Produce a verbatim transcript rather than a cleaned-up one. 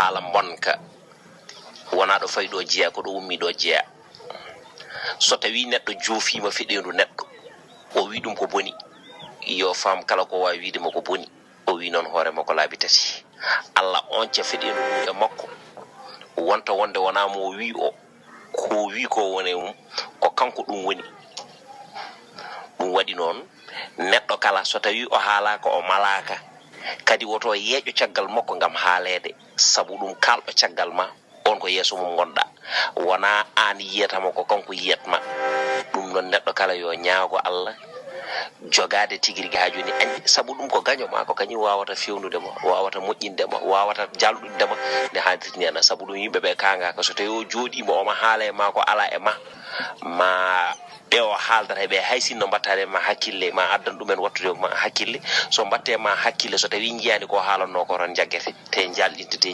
Haala mbonka wonaa ɗo fawi ɗo jeyaa, ko ɗo ummi ɗo jeyaa. So tawii neɗɗo joofiima feɗeendu neɗɗo, o wii ɗum ko boni, yo faam kala ko waawi wiide mo ko boni, o wii noon hoore makko laabi tati. Alla onca feɗeendu e makko, wonta wonde wonaa mo o wii o, ko o wii ko woni e mum, ko kanko ɗum woni. Ɗum waɗi noon, neɗɗo kala so tawii o haalaaka, o malaaka, kadi woto yeeƴo caggal makko ngam haaleede, sabu ɗum kaalɗo caggal ma, on ko yeeso mum ngonɗa. Wonaa aan yiyata mo, ko kanko yiyat ma. Ɗum noon, neɗɗo kala yo ñaago Alla jogaade tigi rigi haa jooni añi, sabu ɗum ko gaño ma, ko kañum waawata fewnude ma, waawata moƴƴinde ma, waawata jalɗinde ma nde haadirta ni ana. Sabu ɗum, yimɓe ɓe kaangaaka, so tawii o jooɗiima, omo haala e ma ko alaa e ma, ma ɓe o haaldata e ɓe, hay sinno mbattaani e ma hakkille, ma addan ɗumen wattude ma hakkille. So mbatte ma hakkille, so tawii njiyaani ko haalannoo ko, tan njaggete, te njalɗinte, te